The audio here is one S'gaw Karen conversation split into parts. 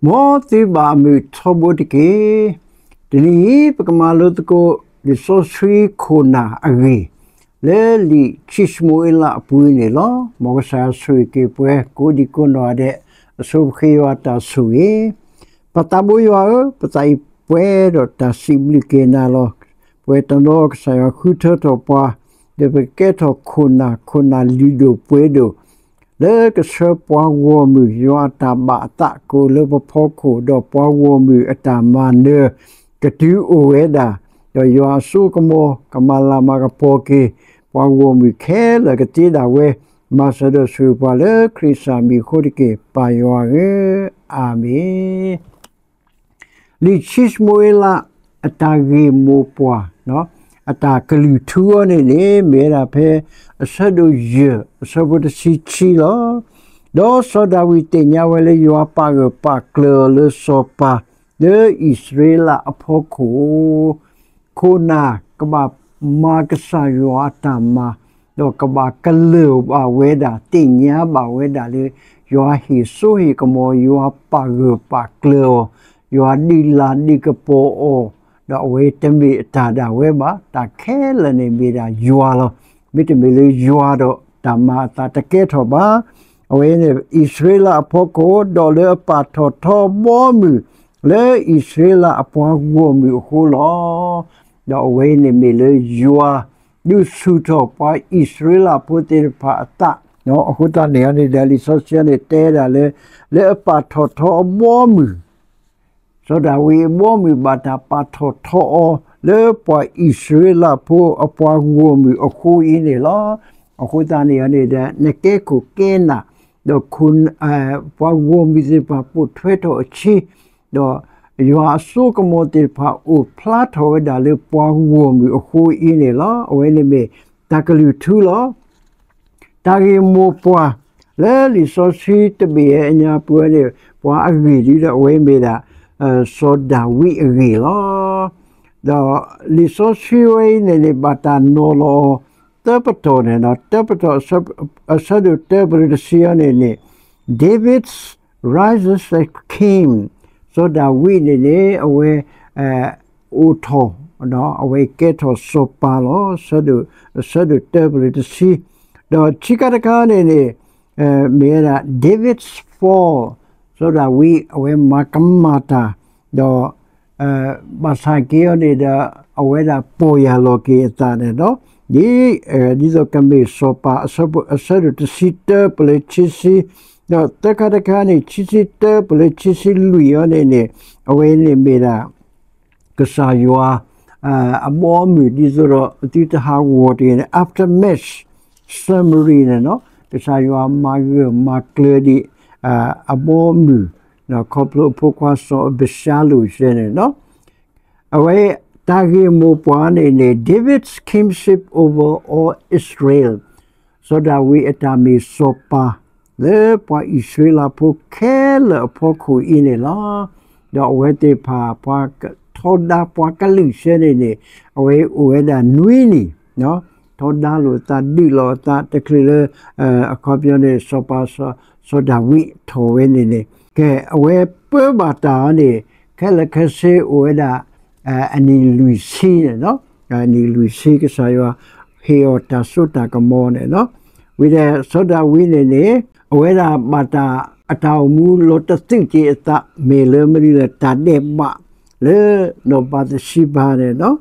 မ်သုဘၣ်အမုာ်ထီဘိတက့ၢ်. တနံၤအံၤ ပကမၤလိသကိး လံာ်စီဆှံခိၣ်နၢ်အဂ့ၢ် လၢလံာ်ခံၡမူၤအ့လးအပူၤန့ၣ်လီၤ. မ်ကစၢ်ယွၤဆိၣ်ဂ့ၤက့ၤပှၤကိးဒံကိးနီၢ်ဂၤဒဲး, အဆိပဃ့ယွၤတၢ်ဆိၣ်ဂ့ၤ. ပသးဘိယွၤဧၢ, ပသးအံၤပှဲၤဒီးတၢ်စံးဘျုးက့ၤနၤလီၤ. ပှဲၤတနီၤကစၢ်ယွၤဃုထၢထီၣ်ပှၤ, ဒီးပကကဲထီၣ်ခိၣ်နၢ်, ခိၣ်နၢ်လုၢ်ဒိၣ်ပှ့ၤဒိၣ် လၢကဆှၢပှၤဂီၢ်မုၢ် ယွၤအတၢ်ဘၣ်အသး ကအိၣ်လၢပဖီခိၣ်, ဒီးပှၤဂီၢ်မုၢ်အတၢ်မၤနၢၤ ကတုၤအိၣ်ဝဲဒၣ်, ဒီးယွၤအစိကမီၤ ကမၤလၤမၤကပီၤက့ၤ ပှၤဂီၢ်မုၢ်ခဲလၢာ်ကသ့ဒၣ်ဝဲ, မၤစၢၤဒီးဆိၣ်ဂ့ၤပှၤလၢခရံာ်ကစၢ်မံၤအဃိတက့ၢ်, ပၢ်ယွၤဧၢ, အၤမ့ၣ်. လံာ်ခံၡမူၤအ့လး အတၢ်ဂ့ၢ်မိၢ်ပှၢ် အတၢ်ကလုၢ်ထူအီၤန့ၣ်န့ၣ် မ့ၢ်ဝဲဒၣ်ဖဲအဆၢဒိၣ်ယဲၢ် အဆၢဖိတဆံခံလီၤ. ဒီးစီၤဒၤဝံးသ့ၣ်ညါဝဲလၢယွၤပာ်ဂၢၢ်ပာ်ကျၢၤအီၤလၢစီၤပၤ လၢအံၣ်စရ့လးအဖီခိၣ် ခိၣ်နၢ်ကဘၣ်မၤကစၢ်ယွၤအတၢ်မၤ, ဒီးကဘၣ်ကလၢၢ်ဘၣ်ဝဲဒၣ် သ့ၣ်ညါဘၣ်ဝဲဒၣ်လၢ ယွၤဟ့ၣ်စိဟ့ၣ်ကမီၤ, ယွၤပာ်ဂၢၢ်ပာ်ကျၢၤအီၤ, ယွၤဒုးလၤဒုးကပီၤအီၤ, ဒီးအဝဲတမ့ၢ်အတၢ်ဒၣ်ဝဲဘၣ်, တၢ်ခဲလၢာ်န့ၣ်မ့ၢ်ဒၣ်ယွၤလီၤ. မ့တမ့ၢ်လၢယွၤဒီးတၢ်မၤအသးတကဲထီၣ်ဘၣ်. အဝဲန့ၣ် အံၣ်စရ့လးအဖီခိၣ် ဒီးလၢအပာ်ထီၣ်ထီအဘီအမုၢ် လၢအံၣ်စရ့လးအပှၤဂီၢ်မုၢ်အဃိလီၤ. ဒီးအဝဲန့ၣ်မ့ၢ်လၢယွၤ ဒုးဆူၣ်ထီၣ်ပှၤအံၣ်စရ့လးဖိသ့ၣ်တဖၣ်အသး, အဃိသတးန့ၣ်န့ၣ်ဒီး လံာ်စီဆှံန့ၣ်တဲဒၣ်လၢ လၢအပာ်ထီၣ်ထီအဘီအမုၢ် စီၤဒၤဝံးအဘီအမုၢ်ဘၣ်တၢ်ပာ်ထီၣ်ထီအီၤ လၢပှၤအံၣ်စရ့လးဖိအပှၤဂီၢ်မုၢ်အဃိအံၤန့ၣ်လီၤ. အဃိသတးန့ၣ်န့ၣ်ဒီး နကဲခိၣ်ကဲနၢ် ဒီး ပှၤဂီၢ်မုၢ်သ့ၣ်တဖၣ်ပိာ်ထွဲထီၣ်အဆံ, ဒီးယွၤအစိကမီၤသ့ၣ်တဖၣ်အိၣ်ဖျါထီၣ်ဝဲဒၣ်လၢပှၤဂီၢ်မုၢ်အဃိအံၤန့ၣ်လီၤ. အဝဲန့ၣ်မ့ၢ်တၢ်ကလုၢ်ထူလီၤ. တၢ်ဂ့ၢ်မိၢ်ပှၢ် လၢလံာ်စီဆှံတဘ့ၣ်အံၤအညါပူၤန့ၣ် ပှၤအဂ့ၢ်ဒ်ဒီးအဝဲမ့ၢ်ဒၣ် စီၤဒၤဝံးအဂ့ၢ်လီၤ. ဒီးလံာ်စီဆှံဝဲအံၤန့ၣ်န့ၣ် ဘၣ်တၢ်နီၤလီၤအီၤ သၢပတီၢ်န့ၣ်ဒီး တၢပတီၢ် အဆၢဒိၣ်တၢပလၢတဆံအံၤန့ၣ်န့ၣ် David rises as king, စီၤဒၤဝံးန့ၣ်န့ၣ် အဝဲ အိၣ်ထီၣ် အဝဲကဲထီၣ်စီၤပၤလီၤ. အဆၢဒိၣ်တၢပလၢတဆံ, ဒီးဆံးခါတခါန့ၣ်န့ၣ် မ့ၢ်ဝဲဒၣ် David's fall, စီၤဒၤဝံးအဝဲမၤကမၣ်တၢ်, ဒီး ဘၣ်ဆၣ်က့အံၤန့ၣ်ဒီး အဝဲဒၣ်ပီၢ်ယၢ်လီၤက့ၤအသးန့ၣ်ဒီး ဒ် ဒ်သိးကမ့ၢ်စီၤပၤ အဆၢဒိၣ်တဆံတၢပလၢခံဆံ, ဒီးသၢခါတခါန့ၣ် ခံဆံတၢပလၢခံဆံလွံၢ်အံၤန့ၣ်န့ၣ် အဝဲန့ၣ်မ့ၢ်ဒၣ် ကစၢ်ယွၤ အဘီအမုၢ်ဒ်သိးဒီး သုတဟးဂီၤတဂ့ၤန့ၣ် aftermath ceremony န့ၣ်လီၤ. ကစၢ်ယွၤမၤဂၢၢ်မၤကျၢၤဒံး အဘီအမုၢ် ခီဖျိအဖိခွါစီၤအဘၡါလိၣ်စဲန့ၣ်လီၤ. အဝဲတၢ်ဂ့ၢ်မိၢ်ပှၢ်န့ၣ်န့ၣ် David's kingship over all Israel, စီၤဒၤဝံးအတၢ်မ့ၢ်စီၤပၤ လၢပှၤအံၣ်စရ့လးဖိခဲလၢာ်အဖီခိၣ်အံၤန့ၣ်လီၤ. ဒီးအဝဲသ့ၣ်တဖၣ် ပှၤထီဒါပှၤကလုာ်စဲန့ၣ်န့ၣ် အဝဲအိၣ်ဝဲဒၣ်နွံနံၣ် ထီဒါလိာ်အသး ဒုးလိာ်အသး တချုးလၢ အခီပညီန့ၣ် စီၤပၤ စီၤဒၤဝံးထီၣ်ဝဲန့ၣ်န့ၣ် ကဲ အဝဲပၢဘၣ်တၢ်အီၤန့ၣ် ခဲလၢာ်ခဲဆ့အိၣ်ဝဲဒၣ် အနံၣ်လွံၢ်ဆံန့ၣ်လီၤ. အနံၣ်လွံၢ်ဆံ ကစၢ်ယွၤဟ့ၣ်အီၤတၢ်စိတၢ်ကမီၤန့ၣ်လီၤ. ဝံၤဒီးစီၤဒၤဝံးန့ၣ်န့ၣ် အဝဲဒၣ်ဘၣ်တၢ် အတၢ်အိၣ်မူလီၤတသွံၣ်က့ၤအသး မ့ၢ်လၢမနုၤလဲၣ် တၢ်ဒဲးဘးလၢနီၢ်ဘၤသရှံဘၤန့ၣ်လီၤ.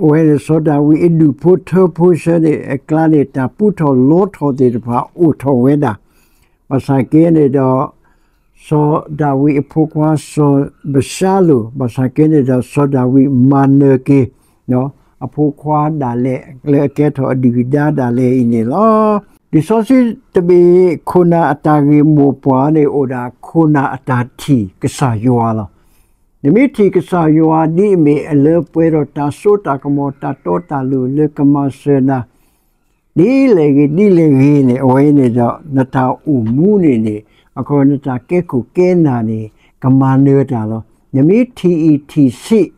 အဝဲန့ၣ်စီၤဒၤဝံးအဒူၣ်ဖိထၢဖိဆၢန့ၣ် အကျါန့ၣ် တၢ်ပူထီၣ်လီထီၣ်သ့ၣ်တဖၣ်အိၣ်ထီၣ်ဝဲဒၣ် ဘၣ်ဆၣ်က့န့ၣ်ဒီး စီၤဒၤဝံးအဖိခွါစီၤဘၡါလိၣ် ဘၣ်ဆၣ်က့န့ၣ်ဒီး စီၤဒၤဝံးမၤနၢၤက့ၤ အဖိခွါဒၣ်လဲာ် လၢအကဲထီၣ်အဒုၣ်အဒါဒၣ်လဲာ်အံၤန့ၣ်လီၤ. လံာ်စီဆှံတဘ့ၣ် ခိၣ်နၢ်အတၢ်ဂ့ၢ်မိၢ်ပှၢ်န့ၣ် အိၣ်ဒၣ်ခိၣ်နၢ်အတၢ်ထံၣ်ကစၢ်ယွၤလီၤ. နမ့ၢ်ထံၣ်ကစၢ်ယွၤဒ်အမ့ၢ်အလၢပှဲၤဒီးတၢ်စိတၢ်ကမီၤ တၢ်တီတၢ်လိၤလၢကမၤစၢၤနၤ ဒ်လဲၣ်ဂ့ၤ ဒ်လဲၣ်ဂ့ၤန့ၣ် အဝဲန့ၣ်ဒီး နတၢ်အိၣ်မူန့ၣ်န့ၣ် အခီ နတၢ်ကဲခိၣ်ကဲနၢ်န့ၣ် ကမၤနၢၤတၢ်လီၤ. နမ့ၢ်ထံၣ်အံၣ်ထံၣ်ဆံး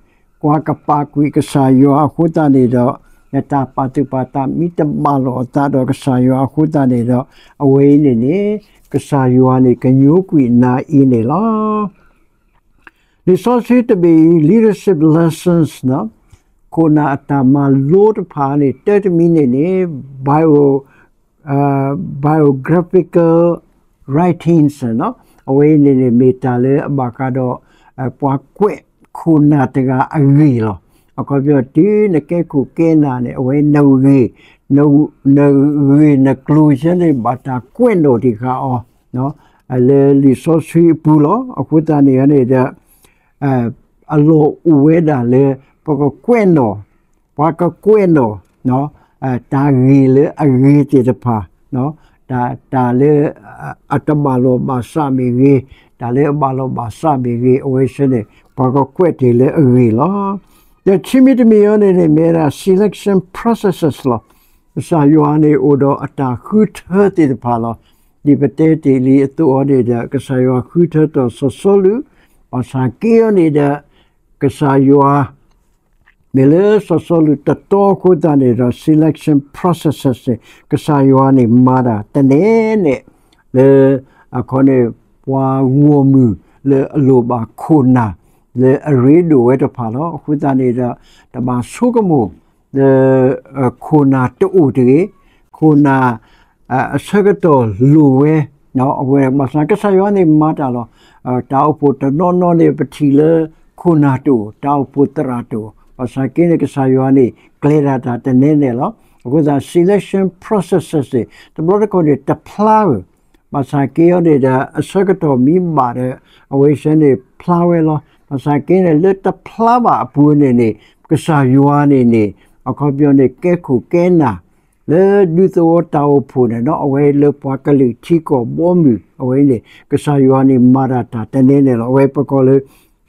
ကွၢ်ကပာ်ကွံာ်ကစၢ်ယွၤအဃိသတးန့ၣ်ဒီး နတၢ်ပာ်သူၣ်ပာ်သးမ့ၢ်တဘၣ်လိာ်အသးဒီးကစၢ်ယွၤအဃိသတးန့ၣ်ဒီး အဝဲအံၤန့ၣ်န့ၣ် ကစၢ်ယွၤန့ၣ်ကညိကွံာ်နၤအံၤန့ၣ်လီၤ. လံာ်စီဆှံတဘ့ၣ်အံၤ Leadership Lessons န့ၣ် ခိၣ်နၢ်အတၢ်မၤလိတဖၣ်န့ၣ် တၢ်တမံၤန့ၣ်န့ၣ် bio biographical writings န့ၣ် အဝဲအံၤန့ၣ်န့ၣ် မ့ၢ်တၢ်လၢအဘၣ်ဃးဒီး ပှၤကွဲးခိၣ်နၢ်တဂၤအဂ့ၢ်လီၤ. အခီပညီ တုၤနကဲခိၣ်ကဲနၢ်န့ၣ် အဝဲနဂ့ၢ် နဂ့ၢ်နကျိၤယဲန့ၣ် ဘၣ်တၢ်ကွဲးနီၣ်တ့ၢ်ဃာ်အီၤ လၢလံာ်စီဆှံအပူၤလီၤ. အဃိသတးန့ၣ်န့ၣ်ဒီး အလီၢ်အိၣ်ဝဲဒၣ်လၢ ပကကွဲးနီၣ် ပှၤကကွဲးနီၣ် တၢ်ဂ့ၢ်လၢအဂ့ၤသ့ၣ်တဖၣ် တၢ် တၢ်လၢ အတဘၣ်လီၢ်ဘၣ်စးမ့ၢ်ဂ့ၤ, တၢ်လၢအဘၣ်လီၢ်ဘၣ်စးမ့ၢ်ဂ့ၤ, အဝဲဆၢန့ၣ် ပှၤကကွဲးတ့ၢ်လၢအဂ့ၢ်လီၤ. ဒီးခံမံၤတမံၤအံၤန့ၣ်န့ၣ် မ့ၢ်ဝဲဒၣ် selection processes လီၤ. ကစၢ်ယွၤန့ၣ်အိၣ်ဒီးအတၢ်ဃုထၢသ့ၣ်တဖၣ်လီၤ. ဒ်ပတဲတ့ၢ်လံအသိးအီၤန့ၣ်ဒီး ကစၢ်ယွၤဃုထၢထီၣ်စီၤစီလူး, ဘၣ်ဆၣ်က့အီၤန့ၣ်ဒီး ကစၢ်ယွၤ မ့ၢ်လၢစီၤစီလူးတတီအဃိသတးန့ၣ်ဒီး selection processes န့ၣ် ကစၢ်ယွၤန့ၣ်မၤတၢ်တနဲၣ်နဲၣ် လၢ အခီန့ၣ် ပှၤဂီၢ်မုၢ်လၢအလိၣ်ဘၣ်ခိၣ်နၢ် လၢအရ့ဒိၣ်ဝဲတဖၣ်လီၤ. အဃိသတးန့ၣ်ဒီး တဘၣ်ဆိကမိၣ် လၢ ခိၣ်နၢ်တအိၣ်တဂ့ၤ, ခိၣ်နၢ် အဆၢကတီၢ်လိၣ်ဝဲ အဝဲဘၣ်ဆၣ်ကစၢ်ယွၤန့ၣ်မၤတၢ်လီၤ. တၢ်အိၣ်ဖှိၣ်တနီၤနီၤန့ၣ် ပထံၣ်လၢခိၣ်နၢ်တအိၣ်, တၢ်အိၣ်ဖှိၣ်သရၣ်တအိၣ်, ဘၣ်ဆၣ်က့န့ၣ် ကစၢ်ယွၤန့ၣ် ကျဲၤတၢ်တၢ်တနဲၣ်နဲၣ်လီၤ. အဃိသတး selection processes န့ၣ် တဘျီတခီၣ်န့ၣ် တဖျါဘၣ် ဘၣ်ဆၣ်က့အီၤန့ၣ်ဒီး အဆၢကတီၢ်မ့ၢ်ဘၣ်ဒီး အဝဲဆၢန့ၣ်ဖျါဝဲလီၤ. ဘၣ်ဆၣ်က့န့ၣ် လၢတဖျါဘၣ်အပူၤန့ၣ်န့ၣ် ကစၢ်ယွၤန့ၣ်န့ၣ် အခီပညီန့ၣ် ကဲခိၣ်ကဲနၢ် လၢဒူသဝီတၢ်အိၣ်ဖှိၣ်န့ၣ်ဒီး အဝဲလၢပှၤကလုာ်ထံကီၢ်ဘီမုၢ် အဝဲန့ၣ် ကစၢ်ယွၤန့ၣ်မၤတၢ်တၢ်တနဲၣ်နဲၣ်လီၤ. အဝဲပကိးလၢ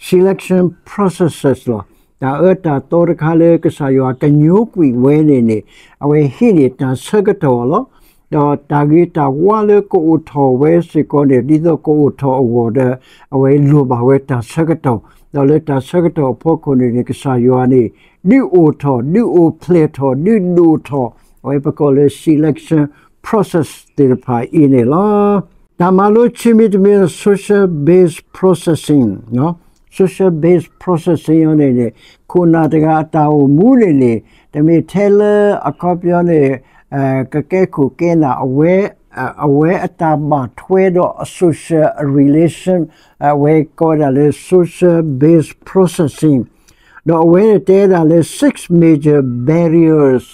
selection processes လီၤ. တၢ်အၢတၢ်သီတခါလၢကစၢ်ယွၤကညိကွံာ်ဝဲန့ၣ်န့ၣ် အဝဲဟ့ၣ်န့ၢ်တၢ်ဆၢကတီၢ်လီၤ. ဒီးတၢ်ဂ့ၤတၢ်ဝါလၢကအိၣ်ထီၣ်ဝဲစ့ၢ်ကီးန့ၣ် ဒ်သိးကအိၣ်ထီၣ်အဂီၢ်ဒီး အဝဲလိၣ်ဘၣ်ဝဲတၢ်ဆၢကတီၢ်, ဒီးလၢတၢ်ဆၢကတီၢ်အဖီခိၣ်န့ၣ်န့ၣ် ကစၢ်ယွၤန့ၣ် ဒုးအိၣ်ထီၣ် ဒုးအိၣ်ဖျဲၣ်ထီၣ် ဒုးဒိၣ်ထီၣ် အဝဲပကိးလၢ selection process သ့ၣ်တဖၣ်အံၤန့ၣ်လီၤ. တၢ်မၤလိခံမံၤတမံၤ social based processing, social based processing အံၤန့ၣ်န့ၣ် ခိၣ်နၢ်တဂၤအတၢ်အိၣ်မူန့ၣ်န့ၣ် တမ့ၢ်ထဲလၢအခီပညီန့ၣ် ကကဲခိၣ်ကဲနၢ် အဝဲ အဝဲအတၢ်ဘၣ်ထွဲဒီးအ social relation အဝဲကိးဝဲဒၣ်လၢ social based processing ဒီးအဝဲန့ၣ်တဲဒၣ်လၢ six major barriers,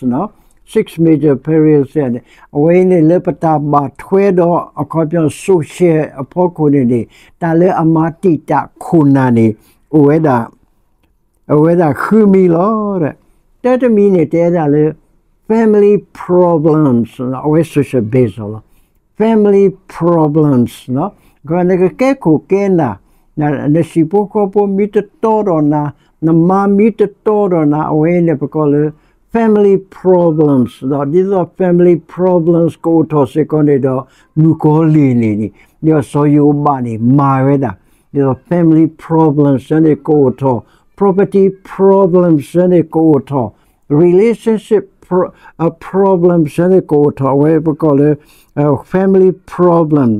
six major barriers န့ၣ် အဝဲန့ၣ်လၢပတၢ်ဘၣ်ထွဲဒီးအခီပညီ social အဖီခိၣ်န့ၣ်န့ၣ် တၢ်လၢအမၤတံာ်တာ်ခိၣ်နၢ်န့ၣ် အိၣ်ဝဲဒၣ် အဝဲဒၣ်ဃုမံၤလီၤ. တၢ်တမံၤန့ၣ် တဲဒၣ်လၢ family problems အဝဲ social based လီၤ. family problems နကကဲခိၣ်ကဲနၢ် နဟံၣ်ဖိဃီဖိမ့ၢ်တတီဒီးနၤ, နမါမ့ၢ်တတီဒီးနၤ အဝဲန့ၣ်ပကိးလၢ family problems ဒီးဒ်သိး family problems ကအိၣ်ထီၣ်စ့ၢ်ကီးန့ၣ်ဒီး မုၣ်ကီၤလံၢ်န့ၣ်န့ၣ် ဒ်သိးစီၤယိၤဘးန့ၣ် မၤဝဲဒၣ် ဒ်သိး family problems န့ၣ်ကအိၣ်ထီၣ်, property problems န့ၣ်ကအိၣ်ထီၣ်, relationship problems န့ၣ်ကအိၣ်ထီၣ် အဝဲပကိးလၢ family problem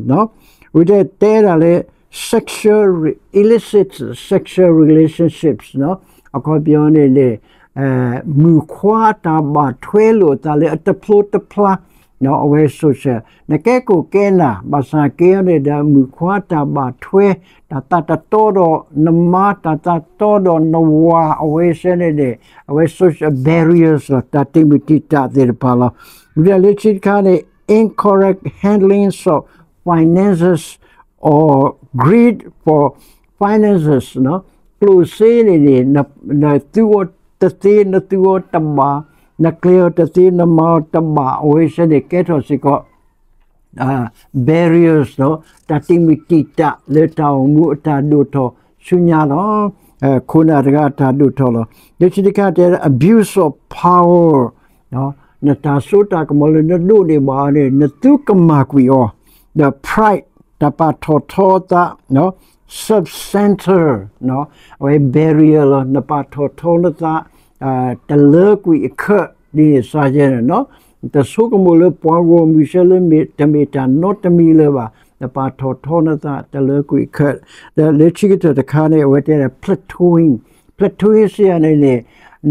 ဝံၤတဲတဲဒၣ်လၢ sexual illicit sexual relationships အခီပညီန့ၣ်န့ၣ် မုၣ်ခွါတၢ်ဘၣ်ထွဲလိာ်အသးလၢအတဖျိတဖျါ အဝဲ social နကဲခိၣ်ကဲနၢ် ဘၣ်ဆၣ်က့န့ၣ်ဒီး မုၣ်ခွါတၢ်ဘၣ်ထွဲ တၢ်သးတတီဒီးနမါ တၢ်သးတီဒီးနဝၤ အဝဲစဲန့ၣ်န့ၣ် အဝဲ social barriers လီၤ တၢ်တံာ်မုၢ်တံာ်တာ်သ့ၣ်တဖၣ်လီၤ. ဝံၤလၢခံတခါန့ၣ် incorrect handling of finances or greed for finances ကျိၣ်စ့န့ၣ်န့ၣ် နသူအီၤတသ့ နသူအီၤတဘၣ် နကျဲၤအီၤတသ့ နမၤအီၤတဘၣ် အဝဲစဲန့ၣ် ကဲထီၣ်စ့ၢ်ကီး barriers ဒီး တၢ်တံာ်မုၢ်တံာ်တာ်လၢတၢ်အိၣ်မူအတၢ်ဒိၣ်ထီၣ်ဆူညါလီၤ. ခိၣ်နၢ်တဂၤအတၢ်ဒိၣ်ထီၣ်လီၤ. လၢခံတခါတဲ abuse of power နတၢ်စိတၢ်ကမီၤလၢနဒိးန့ၢ်ဘၣ်အီၤန့ၣ် နသုကမၣ်ကွံာ်အီၤ the pride တၢ်ပာ်ထီၣ်ထီအသး self-centered အဝဲ barrier လီၤ နပာ်ထီၣ်ထီနသး တလၢကွံာ်အခၢး ဒ်န့ၣ်စါယဲန့ၣ် တဆိကမိၣ်လၢပှၤဂီၢ်မုၢ်စဲလၢတမ့ၢ်တၢ်နီတမံၤလၢၤဘၣ် နပာ်ထီၣ်ထီနသးတလၢကွံာ်ခဲ, ဒီးလၢခံကတၢၢ်တခါန့ၣ် အဝဲတဲဒၣ် plateauing, plateauing စံးယၤန့ၣ်န့ၣ်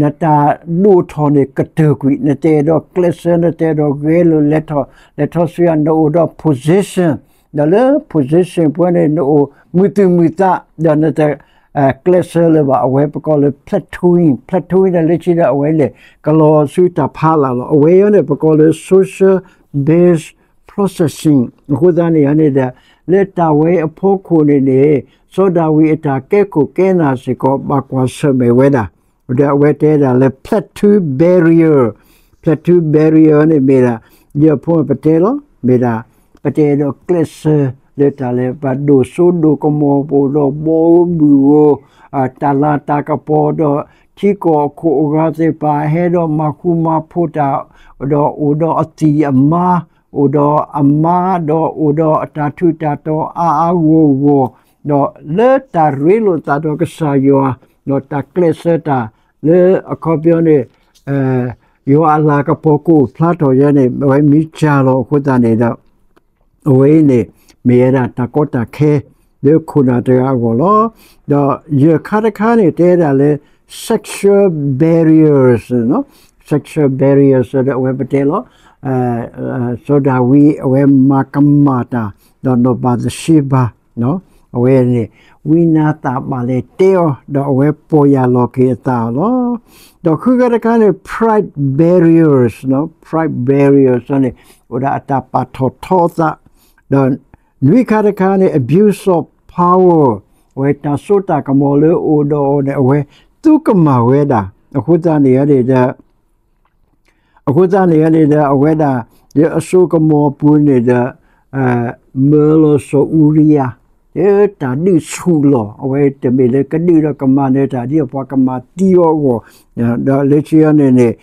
နတၢ်ဒိၣ်ထီၣ်န့ၣ်ကတၢၢ်ကွံာ်, နတအဲၣ်ဒိးကျဲးစၢး နတအဲၣ်ဒိးဂဲၤလိာ်လဲၤထီၣ်လဲၤထီဆူယၤ နအိၣ်ဒီး position, ဒီးလၢ position ပူၤန့ၣ် နအိၣ်မုာ်သူၣ်မုာ်သး ဒီးနတ ကျဲးစၢးလၢၤဘၣ် အဝဲပကိးလၢ plateauing, plateauing ဒီးလၢခံဒီးအဝဲန့ၣ် ကလီၤဆူတၢ်ဖးလၢ်လီၤ. အဝဲအံၤန့ၣ် ပကိးလၢ social base processing အဃိသတးန့ၣ်န့ၣ်ဒီး လၢတၢ်ဝဲအဖီခိၣ်န့ၣ်န့ၣ် စီၤဒၤဝံးအတၢ်ကဲခိၣ်ကဲနၢ်စ့ၢ်ကီး ဘၣ်ကွၢ်ဆၢၣ်မဲာ်ဝဲဒၣ် ဒီးအဝဲတဲဒၣ်လၢ plateau barrier, plateau barrier န့ၣ်မ့ၢ်ဒၣ် ယဖိပတဲလီၤ မ့ၢ်ဒၣ် ပတအဲၣ်ဒိးကျဲးစၢးလၢတၢ်လၢပဒိၣ်စိဒိၣ်ကမီၤ ပအိၣ်ဒီးဘီဧိၤမုၢ်ဧိၤ တၢ်လၤတၢ်ကပီၤဒီး ထံကီၢ်အခိၣ်အဂၤသ့ၣ်တဖၣ် ဟဲဒီးမၤဃူမၤဖိးတၢ် ဒီးအိၣ်ဒီးအသံၣ်အမါ အိၣ်ဒီးအမါ ဒီးအိၣ်ဒီးအတၢ်ထူးတၢ်တီၤအါအါဂီၢ်ဂီၢ် ဒီးလၢတၢ်ရ့လိာ်သးဒီးကစၢ်ယွၤ ဒီးတၢ်ကျဲးစၢးတၢ်လၢအခီပညီန့ၣ် ယွၤအလၤကပီၤကအိၣ်ဖျါထီၣ်ယဲန့ၣ် အဝဲမံစၢ်လီၤအဃိသတးန့ၣ်ဒီး အဝဲအံၤန့ၣ် မ့ၢ်ဝဲဒၣ်တၢ်ကီတၢ်ခဲ လၢခိၣ်နၢ်တဂၤအဂီၢ်လီၤ. ဒီးယဲၢ်ခါတခါန့ၣ် တဲဒၣ်လၢ sexual barriers, sexual barriers ဒီးအဝဲပတဲလီၤ စီၤဒၤဝံးအဝဲမၤကမၣ်တၢ် ဒီးနီၢ်ဘၤသရှ့ဘၤ အဝဲန့ၣ် ဝံနါသၣ်ဘၣ်လဲၤတဲအီၤ ဒီးအဝဲပီၢ်ယၢ်လီၤက့ၤအသးအီၤလီၤ. ဒီးဃုခါတခါန့ၣ် pride barriers, pride barriers န့ၣ် အိၣ်ဒၣ်အတၢ်ပာ်ထီၣ်ထီအသး ဒီးနွံခါတခါန့ၣ် abuse of power အဝဲတၢ်စိတၢ်ကမီၤလၢအိၣ်ဒီးအီၤန့ၣ် အဝဲသူကမၣ်ဝဲဒၣ် အဃိသတးန့ၣ်န့ၣ်ဒီး အဃိသတးန့ၣ်န့ၣ်ဒီး အဝဲဒၣ် လၢအစိကမီၤအပူၤန့ၣ်ဒီး မၢလီၤစီၤအူရံယၤ လၢတၢ်ဒုးဆူၣ်လီၤ အဝဲတမ့ၢ်လၢကဒုးဒီးကမၤနၢၤတၢ်ဒ်အပှၤကမၤသံအီၤအဂီၢ် ဒီးလၢခံအံၤန့ၣ်န့ၣ်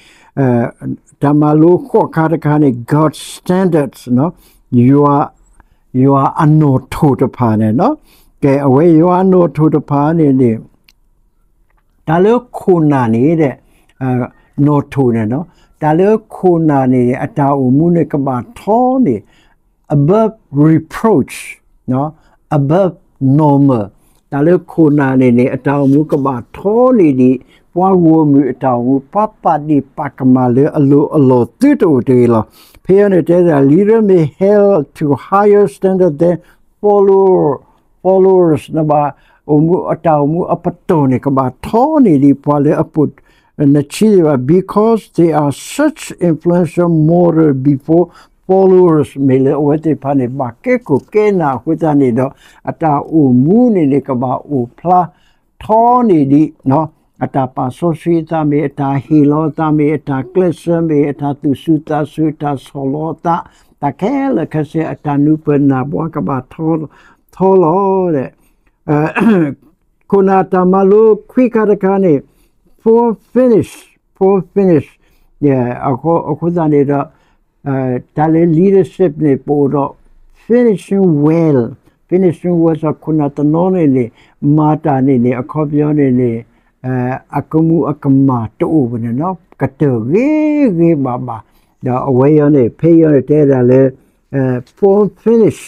တၢ်မၤလိဃိးခါတခါန့ၣ် God's standards ယွၤ ယွၤအနီၣ်ထိၣ်တဖၣ်န့ၣ် ကဲ အဝဲယွၤအနီၣ်ထိၣ်တဖၣ်န့ၣ်န့ၣ် တၢ်လၢခိၣ်နၢ်န့ၣ်ဒီး နီၣ်ထိၣ်န့ၣ် တၢ်လၢခိၣ်နၢ်န့ၣ် အတၢ်အိၣ်မူန့ၣ်ကဘၣ်ထီန့ၣ် above reproach, above normal တၢ်လၢခိၣ်နၢ်န့ၣ်န့ၣ် အတၢ်အိၣ်မူကဘၣ်ထီန့ၢ်ဒံး ပှၤဂီၢ်မုၢ်အတၢ်အိၣ်မူ ပှၤပာ်ဒ့ၣ်ပာ်ကမၣ်လၢအလိၤအလီၤသုတအိၣ်တဂ့ၤလီၤ. ဖဲအံၤန့ၣ်တဲဒၣ် leader may held to higher standard than follower, followers နဘၣ်အိၣ်မူ အတၢ်အိၣ်မူအပတီၢ်န့ၣ် ကဘၣ်ထီန့ၢ်ဒံးပှၤလၢအပိာ်နဆံးဒံးဘၣ် because they are such influential model before followers မ့ၢ်လၢအဝဲသ့ၣ်တဖၣ်န့ၣ် ဘၣ်ကဲခိၣ်ကဲနၢ်အဃိသတးန့ၣ်ဒီး အတၢ်အိၣ်မူန့ၣ်န့ၣ် ကဘၣ်အိၣ်ဖျါထီန့ၢ်ဒံး အတၢ်ပာ်စီဆှံအသးမ့ၢ် အတၢ်ဟ့ၣ်လီၤအသးမ့ၢ် အတၢ်ကျဲးစၢးမ့ၢ် အတၢ်သူၣ်စူၤသးစူၤ အတၢ်ဆီၣ်လီၤအသး တၢ်ခဲလၢာ်ခဲဆ့ အတၢ်နုာ်ပၢၢ်နၢ်ပှၤကဘၣ်ထီလီၤ ခိၣ်နၢ်တၢ်မၤလိခွံခါတခါန့ၣ် poor finish, poor finish အဃိသတးန့ၣ်ဒီး တၢ်လၢ leadership န့ၣ် ပအိၣ်ဒီး finishing well, finishing well စီၤခိၣ်နၢ်တနီၤန့ၣ်န့ၣ် မၤတၢ်န့ၣ်န့ၣ် အခီပညီန့ၣ်န့ၣ် အကမူၤအကမၣ်တအိၣ်ဘၣ်န့ၣ် ကတၢၢ်ဂ့ၤဂ့ၤဘၣ်ဘၣ် ဒီးအဝဲအံၤန့ၣ် ဖဲအံၤန့ၣ်တဲဒၣ်လၢ poor finish,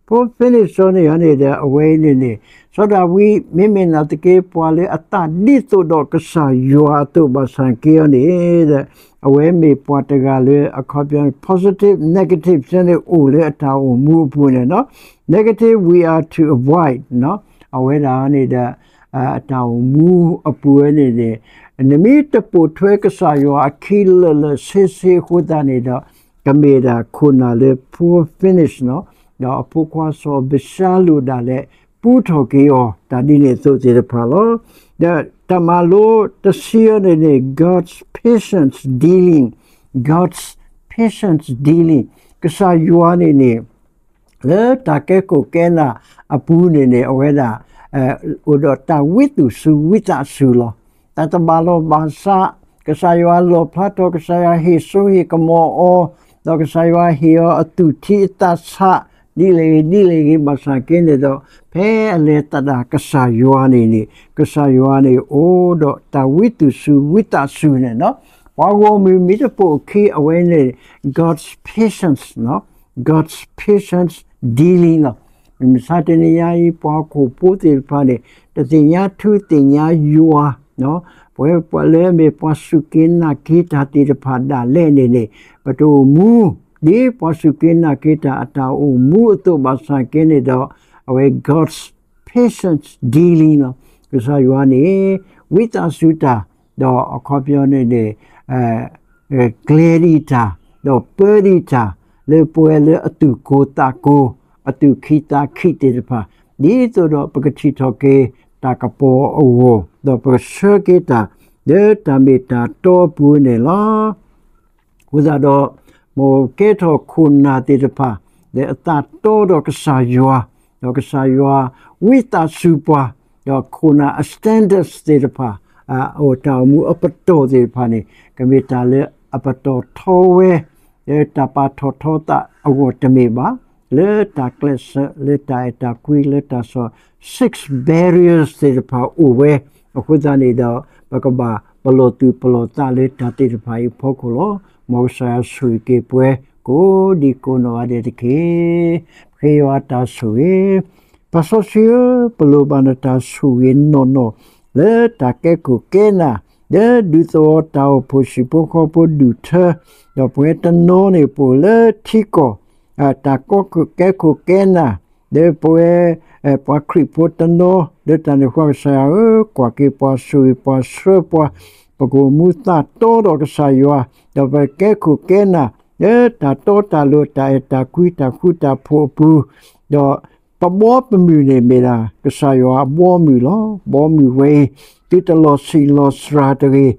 poor finish စီၤန့ၣ်န့ၣ်ဒီး အဝဲအံၤန့ၣ်န့ၣ် စီၤဒၤဝံး မ့မ့ၢ်နာ်သက့ ပှၤလၢအသးဒ်သိးဒီးကစၢ်ယွၤအသိးဘၣ်ဆၣ်က့အံၤန့ၣ်ဒီး အဝဲမ့ၢ်ပှၤတဂၤလၢအခီပညီ positive, negative စ့ၢ်န့ၣ် အိၣ်လၢအတၢ်အိၣ်မူအပူၤန့ၣ် negative we are to avoid အဝဲဒၣ်န့ၣ်ဒီး အတၢ်အိၣ်မူအပူၤဝဲန့ၣ်န့ၣ် နမ့ၢ်တပိာ်ထွဲကစၢ်ယွၤအခံလၢာ်လၢာ်ဆ့ဆ့အဃိသတးန့ၣ်ဒီး ကမ့ၢ်ဒၣ်ခိၣ်နၢ်လၢ poor finish န့ၣ် ဒီးအဖိခွါစီၤအၤဘၡါလိၣ်ဒၣ်လဲာ် ပူထီၣ်က့ၤအီၤ တၢ်ဒ်န့ၣ်အသိးသ့ၣ်တဖၣ်လီၤ. ဒီးတၢ်မၤလိတဆံအံၤန့ၣ်န့ၣ် God's patience dealing, God's patience dealing ကစၢ်ယွၤန့ၣ်န့ၣ် လၢတၢ်ကဲခိၣ်ကဲနၢ်အပူၤန့ၣ်န့ၣ် အဝဲဒၣ် အိၣ်ဒီးတၢ်ဝံသူၣ်စူၤဝံသးစူၤလီၤ. တၢ်တဘၣ်လိာ်ဘၣ်စး ကစၢ်ယွၤလီၣ်ဖျါထီၣ် ကစၢ်ယွၤဟ့ၣ်စိဟ့ၣ်ကမီၤအီၤ ဒီးကစၢ်ယွၤဟ့ၣ်အီၤအသူၣ်ထံအသးဆး ဒ်လဲၣ်ဂ့ၤဒ်လဲၣ်ဂ့ၤ ဘၣ်ဆၣ်က့န့ၣ်ဒီး ဖဲအလဲၤသဒၣ်ကစၢ်ယွၤန့ၣ်န့ၣ် ကစၢ်ယွၤန့ၣ်အိၣ်ဒီးတၢ်ဝံသူၣ်စူၤဝံသးစူၤန့ၣ်လီၤ. ပှၤဂီၢ်မုၢ်မ့ၢ်တပိာ်အခံ အဝဲန့ၣ် God's patience, God's patience dealing လီၤ. မုၢ်မဆါတနံၤညါအံၤ ပှၤဟီၣ်ခိၣ်ဖိသ့ၣ်တဖၣ်န့ၣ် တသ့ၣ်ညါထူသ့ၣ်ညါယွၤ, ပဝဲပှၤလၢအမ့ၢ်ပှၤစူၢ်က့ၤနာ်က့ၤတၢ်သ့ၣ်တဖၣ်ဒၣ်လဲာ်န့ၣ်န့ၣ် ပတအိၣ်မူ ဒ်ပှၤစူၢ်က့ၤနာ်က့ၤတၢ်အတၢ်အိၣ်မူအသိးဘၣ်ဆၣ်က့န့ၣ်ဒီး အဝဲ God's patience dealing လီၤ. ကစၢ်ယွၤန့ၣ် ဝံသးစူၤတၢ် ဒီးအခီပညီန့ၣ်န့ၣ် ကျဲၤဒံးတၢ် ဒီးပၢဒံးတၢ် လၢပဝဲလၢအသူၣ်ကိၢ်သးကိၢ် အသူၣ်ခံသးခံသ့ၣ်တဖၣ် ဒ်သိးဒီးပကထံၣ်ထီၣ်က့ၤတၢ်ကပီၤအဂီၢ် ဒီးပကဆှၢက့ၤတၢ် လၢတၢ်မ့ၢ်တၢ်တီအပူၤန့ၣ်လီၤ. အဃိသတးဒီး မ်ကဲထီၣ်ခိၣ်နၢ်သ့ၣ်တဖၣ် လၢအသးတီဒီးကစၢ်ယွၤ, ဒီးကစၢ်ယွၤဝံသးစူၤပှၤ, ဒီးခိၣ်နၢ်အ standards သ့ၣ်တဖၣ် အတၢ်အိၣ်မူအပတီၢ်သ့ၣ်တဖၣ်န့ၣ် ကမ့ၢ်တၢ်လၢအပတီၢ်ထီဝဲ လၢတၢ်ပာ်ထီၣ်ထီသးအဂီၢ်တမ့ၢ်ဘၣ်, လၢတၢ်ကျဲးစၢး လၢတၢ်အဲၣ်တၢ်ကွံ လၢတၢ်ဆီၣ် six barriers သ့ၣ်တဖၣ်အိၣ်ဝဲ, အဃိသတးန့ၣ်ဒီး ပကဘၣ်ပလီၢ်သူၣ်ပလီၢ်သးလၢတၢ်သ့ၣ်တဖၣ်အံၤအဖီခိၣ်လီၤ. မ်ကစၢ်ယွၤဆိၣ်ဂ့ၤက့ၤပှၤ ကိးဒံကိးနီၢ်ဂၤဒဲးတက့ၢ်. ပဃ့ယွၤတၢ်ဆိၣ်ဂ့ၤ, ပၢ်စီဆှံဧၢ, ပလိၣ်ဘၣ်နတၢ်ဆိၣ်ဂ့ၤနီၢ်နီၢ် လၢတၢ်ကဲခိၣ်ကဲနၢ် လၢဒူသဝီတၢ်အိၣ်ဖှိၣ်ဟံၣ်ဖိဃီဖိဒူၣ်ထၢ, ဒီးပဝဲတနီၤန့ၣ်ပအိၣ်လၢထံကီၢ် တၢ်ကဲခိၣ်ကဲနၢ် လၢပဝဲ ပှၤခရံာ်ဖိတနီၤ လၢတၢ်န့ၣ်အဃိ ကစၢ်ယွၤဧၢ, ကွၢ်က့ၤပှၤ ဆိၣ်ဂ့ၤပှၤ ဆှၢပှၤ, ပကအိၣ်မူသးတီဒီးကစၢ်ယွၤ, ဒီးပကဲခိၣ်ကဲနၢ် လၢတၢ်တီတၢ်လိၤ တၢ်အဲၣ်တၢ်ကွံ တၢ်ဃူတၢ်ဖိးအပူၤ, ဒီးပဘီပမုၢ်န့ၣ်မ့ၢ်ဒၣ် ကစၢ်ယွၤအဘီအမုၢ်လီၤ. ဘီမုၢ်ဝဲအံၤ သုတလီၤဆံးလီၤစှၤတဂ့ၤ, ဒီး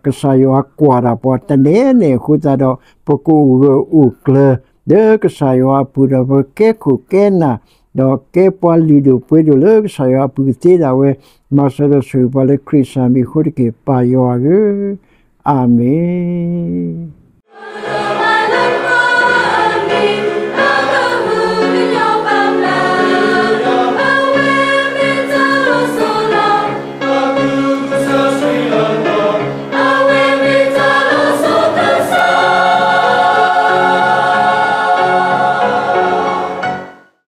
ကစၢ်ယွၤကွၢ်တၢ်ပှၤတနဲၣ်နဲၣ်အဃိသတးဒီး ပကအိၣ်ဂၢၢ်အိၣ်ကျၢၤ လၢကစၢ်ယွၤအပူၤဒီး ပကဲခိၣ်ကဲနၢ် ဒီးကဲပှၤလုၢ်ဒိၣ်ပှ့ၤဒိၣ်လၢကစၢ်ယွၤအပူၤကသ့ဒၣ်ဝဲ, မၤစၢၤဒီးဆိၣ်ဂ့ၤပှၤလၢခရံာ်စၢ်မံၤအဃိတက့ၢ် ပၢ်ယွၤဧၢ, အၤမ့ၣ်.